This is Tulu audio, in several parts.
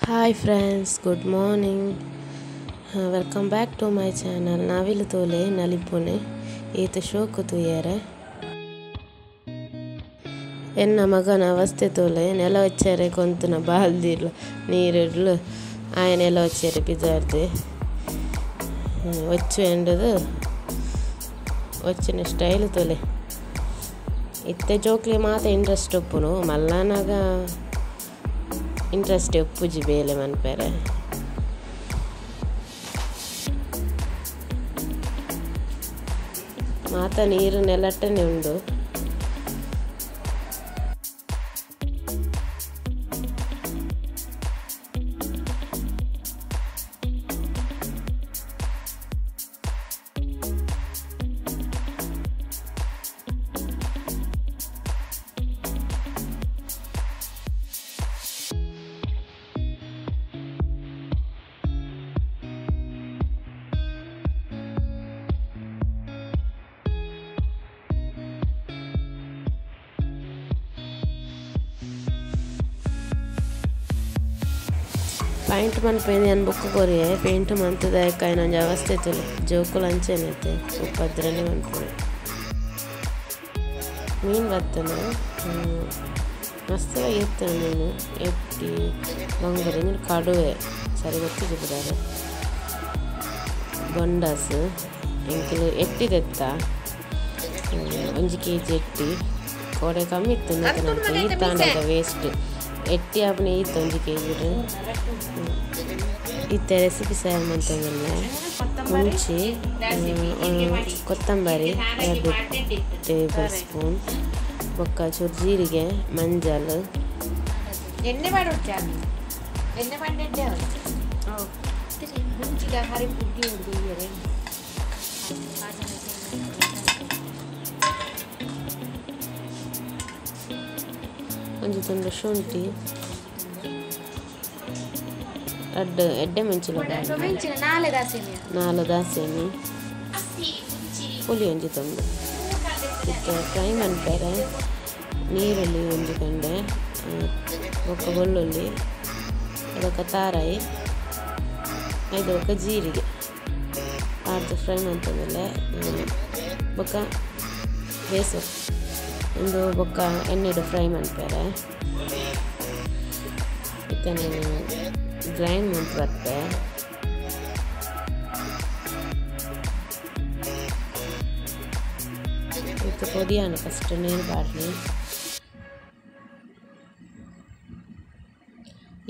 Hi friends, good morning. Welcome back to my channel. Navilu Thole Nalipune ಏತ್ ಶೋಕು ತೂಯರೆ ಎನ್ನ ಮಗನ ಅವಸ್ಥೆ ತೋಲೆ ನೆಲ ಒಚ್ಚರೆ ಕೊಂತುನ ಬಾಲ್ದಿರ್ಲು ನೀರಿಡ್ಲು ಆಯ ನೆಲ ಒಚ್ಚರೆ ಪಿದಾರ್ದೆ ಒಚ್ಚು ಎಂಡದು ಒಚ್ಚಿನ ಸ್ಟೈಲ್ ತೋಲೆ ಇತ್ತೆ ಜೋಕ್ಲೆ ಮಾತ ಇಂಟ್ರೆಸ್ಟ್ ಉಪ್ಪುನು ಮಲ್ಲನಾಗ ಇಂಟ್ರೆಸ್ಟ್ ಉಪ್ಪುಜಿ ಬೇಲೆ ಮನ್ಪೆರೆ ಮಾತ ನೀರು ನೆಲಟ್ಟನೆ ಉಂಡು ಪೈಂಟ್ ಮನ್ಪೇಂದು ಯಾನ್ ಬುಕ್ ಕೊರಿಯೆ ಪೇಂಟ್ ಮಂತುದ ಕಾಯಿನ ಒಂಜಿ ಅವಸ್ಥೆ ತೂಲೆ ಜೋಕುಲು ಅಂಚೆನೆ ಉಪದ್ರನೆ ಮನ್ಪುನು ಮೀನ್ ಬತ್ತನ ಮಸ್ತ್ ಇತ್ತುಂಡು ಮೀನು ಎಟ್ಟಿ ಬಂಗುರೆ ಇಂಚಿನ ಕಡುವೆ ಸರಿ ಗೊತ್ತಿಜ್ಜಿ ಪುದರ್ ಬೊಂಡಾಸ್ ಎಂಕುಲು ಎಟ್ಟಿ ದೆತ್ತ ಒಂಜಿ ಕೆಜಿ ಎಟ್ಟಿ ಕೋಡೆ ಕಮ್ಮಿ ಇತ್ತುಂಡು ಈತ್ ಆಂಡ ವೇಸ್ಟ್ ಎಟ್ಟಿ ಆಪುನ ಈತ್ ಒಂಜಿ ಕೆಜಿ ಇತ್ತೆ ರೆಸಿಪಿ ತಯಾರ್ ಮಂತೊಂದುಲ್ಲೆ ಮುಂಚಿ ಕೊತ್ತಂಬರಿ 2 ಟೇಬಲ್ ಸ್ಪೂನ್ ಬೊಕ್ಕ ಚೂರು ಜೀರಿಗೆ ಮಂಜಲ್ ಎಣ್ಣೆ ಮಾಡೋಚಾ ಎಣ್ಣೆ ಮಾಡಿದ್ದೆ ಮುಂಚಿದ ಹರಿ ಬುದ್ಧಿ ಉಂಡು ಒಂಜಿ ತುಂಡು ಶುಂಠಿ ರಡ್ಡ್ ಎಡ್ಡೆ ಮೆಂಚಿಲ ನಾಲ್ ದಾಸೆಮಿ ಪುಲಿ ಒಂಜಿ ತುಂಡು ಇತ್ತೆ ಫ್ರೈ ಮನ್ಪೆರೆ ನೀರುಳ್ಳಿ ಒಂಜಿ ಕಂಡೆ ಬೊಕ್ಕ ಬೆಳ್ಳುಳ್ಳಿ ಬೊಕ್ಕ ತಾರಾಯಿ ಐದು ಬೊಕ್ಕ ಜೀರಿಗೆ ಪಾಡ್ದ್ ಫ್ರೈ ಮಂತೊಂದುಲ್ಲೆ ಬೊಕ್ಕ ಬೇಸನ್ ಉಂದು ಬೊಕ್ಕ ಎಣ್ಣೆಡ್ ಫ್ರೈ ಮನ್ಪೆರೆ ಇತ್ತೆ ಗ್ರೈಂಡ್ ಮಂತ್ ಬರ್ಪೆ ಇತ್ತೆ ಕೊದಿಯಾನ ಫಸ್ಟ್ ನೀರು ಪಾಡ್ನಿ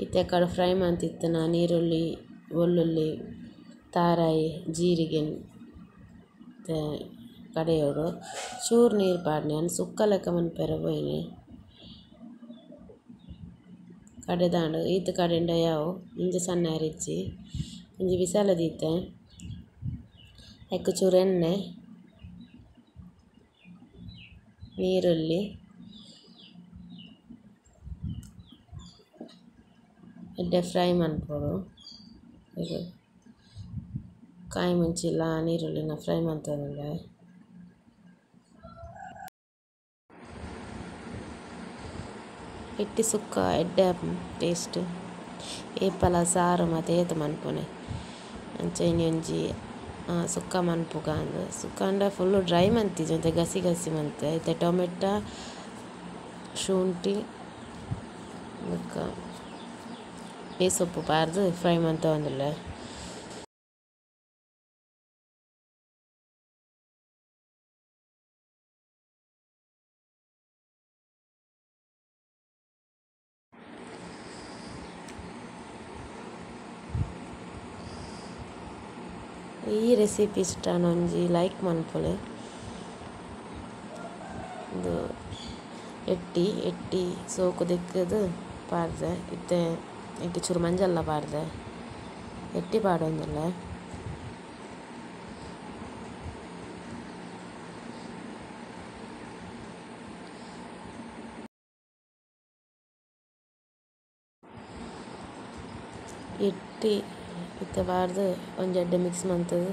ಇತ್ತೆ ಕಡೆ ಫ್ರೈ ಮಂತಿತ್ತನ ನೀರುಳ್ಳಿ ಬೆಳ್ಳುಳ್ಳಿ ತಾರಾಯಿ ಜೀರಿಗೆ ಕಡೆಯೋಡು ಚೂರು ನೀರು ಪಾಡ್ನಿ ಅನ್ ಸುಕ್ಕ ಲೆಕ್ಕ ಮನ್ಪೆರೆ ಪೋಯಿನಿ ಕಡೆದಾಂಡ್ ಈತ್ ಕಡೆಂಡ ಯಾವು ಇಂಚ ಸಣ್ಣ ಅರಿಚಿ ಒಂಜಿ ಬಿಸಾಲ ದೀತೆ ಐಕ್ ಚೂರು ಎಣ್ಣೆ ನೀರುಳ್ಳಿ ಎಡ್ಡೆ ಫ್ರೈ ಮನ್ಪೊಡು ಕಾಯಿ ಮುಂಚಿಲ ನೀರುಳ್ಳಿನ ಫ್ರೈ ಮಂತೊಂದುಲ್ಲೆ ಎಟ್ಟಿ ಸುಕ್ಕ ಎಡ್ಡೆ ಟೇಸ್ಟ್ ಏಪಲ ಸಾರು ಮಾತ ಏತ್ ಮನ್ಪುನೆ ಅಂಚ ಇನಿ ಒಂಜಿ ಸುಕ್ಕ ಮನ್ಪುಗ ಅಂದ್ ಸುಕ್ಕ ಆಂಡ ಫುಲ್ ಡ್ರೈ ಮಂತಿಜಿ ಒಂತೆ ಗಸಿ ಗಸಿ ಮಂತೆ ಇತ್ತೆ ಟೊಮೆಟೊ ಶುಂಠಿ ಬೊಕ್ಕ ಬೇಸೊಪ್ಪು ಪಾಡ್ದ್ ಫ್ರೈ ಮಂತೊಂದುಲ್ಲೆ ಈ ರೆಸಿಪಿ ಇಷ್ಟ ಒಂಜಿ ಲೈಕ್ ಮನ್ಪುಲೆ ಉಂದು ಎಟ್ಟಿ ಎಟ್ಟಿ ಸೋಕು ದೆಕ್ಕುದು ಪಾಡ್ದೆ ಇತ್ತೆ ಐಕ್ ಚೂರು ಮಂಜಲ್ಲ ಪಾಡ್ದೆ ಎಟ್ಟಿ ಪಾಡೊಂದುಲ್ಲೆ ಎಟ್ಟಿ ಇತ್ತೆ ಪಾಡ್ದ್ ಒಂಜಿ ಎಡ್ಡೆ ಮಿಕ್ಸ್ ಮಂತುದು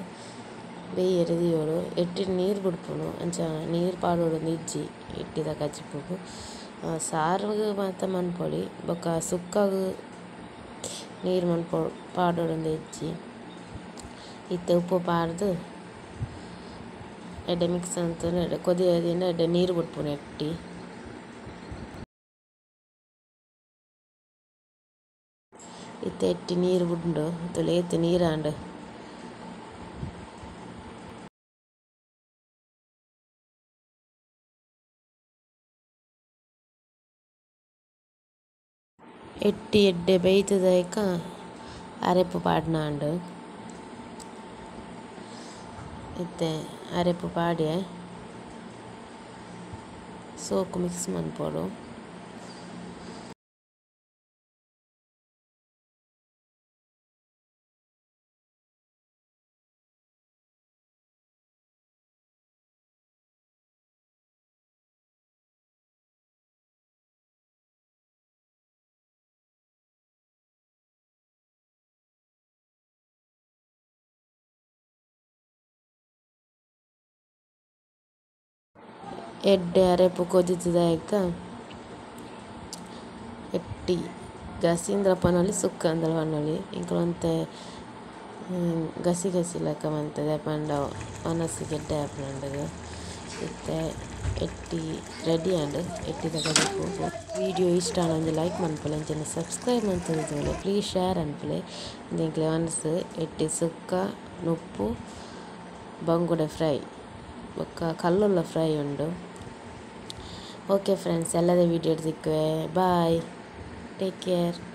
ಬೇಯೆರೆ ದೀವೊಡು ಎಟ್ಟಿಡ್ ನೀರು ಬುಡ್ಪುನು ಅಂಚ ನೀರು ಪಾಡೊಡು ಇಜ್ಜಿ ಎಟ್ಟಿದ ಕಜಿಪುಗು ಸಾರುಗು ಮಾತ ಮನ್ಪೊಲಿ ಬೊಕ್ಕ ಸುಕ್ಕಗ್ ನೀರು ಮನ್ಪೊ ಪಾಡೊಡೊಂದು ಹೆಚ್ಚಿ ಇತ್ತೆ ಉಪ್ಪು ಪಾಡ್ದು ಎಡ್ಡೆ ಮಿಕ್ಸ್ ಅಂತ ಎಡ್ಡೆ ಕೊದಿಯದಿಂದ ಎಡ್ಡೆ ನೀರು ಬುಡ್ಪುನು ಎಟ್ಟಿ ಇತ್ತೆ ಎಟ್ಟಿ ನೀರು ಬುಡ್ಡು ತುಲೆ ಏತ್ ನೀರಾಂಡ್ ಎಟ್ಟಿ ಎಡ್ಡೆ ಬೇಯ್ತದೈಕ ಅರೆಪು ಪಾಡ್ನಾಂಡ್ ಇತ್ತೆ ಅರೆಪು ಪಾಡ್ಯೆ ಸೋಕು ಮಿಕ್ಸ್ ಮನ್ಪೊಡು ಎಡ್ಡೆ ಅರೆಪು ಕೊದಿತದಾಯ್ಕ ಎಟ್ಟಿ ಗಸಿಂದ್ರ ಪನೊಲಿ ಸುಕ್ಕಂದ್ರ ಪನೊಲಿ ಇಂಕಲೊಂತೆ ಗಸಿ ಗಸಿ ಲೆಕ್ಕ ಮಂತದೆ ಪಂಡ ಒನಸ್ಸಿಗೆ ಎಡ್ಡೆ ಆಪುಂಡು ಇತ್ತೆ ಎಟ್ಟಿ ರೆಡಿ ಆಂಡ್ ಎಟ್ಟಿದ ಕಡಿಪು ವಿಡಿಯೋ ಇಷ್ಟ ಆಂಡ ಒಂಜಿ ಲೈಕ್ ಮನ್ಪುಲೆ ಅಂಚನೆ ಸಬ್ಸ್ಕ್ರೈಬ್ ಮಂತುದು ಪ್ಲೀಸ್ ಶೇರ್ ಅನ್ಪುಲೆ ಎಂಕ್ಲೆ ಒನಸ್ ಎಟ್ಟಿ ಸುಕ್ಕ ನುಪ್ಪು ಬಂಗುಡೆ ಫ್ರೈ ಬೊಕ್ಕ ಕಲ್ಲುಲ್ಲ ಫ್ರೈ ಉಂಡು. ಓಕೆ ಫ್ರೆಂಡ್ಸ್, ಎಲ್ಲದ ವಿಡಿಯೋ ಸಿಕ್ಕುವೆ. Bye, take care.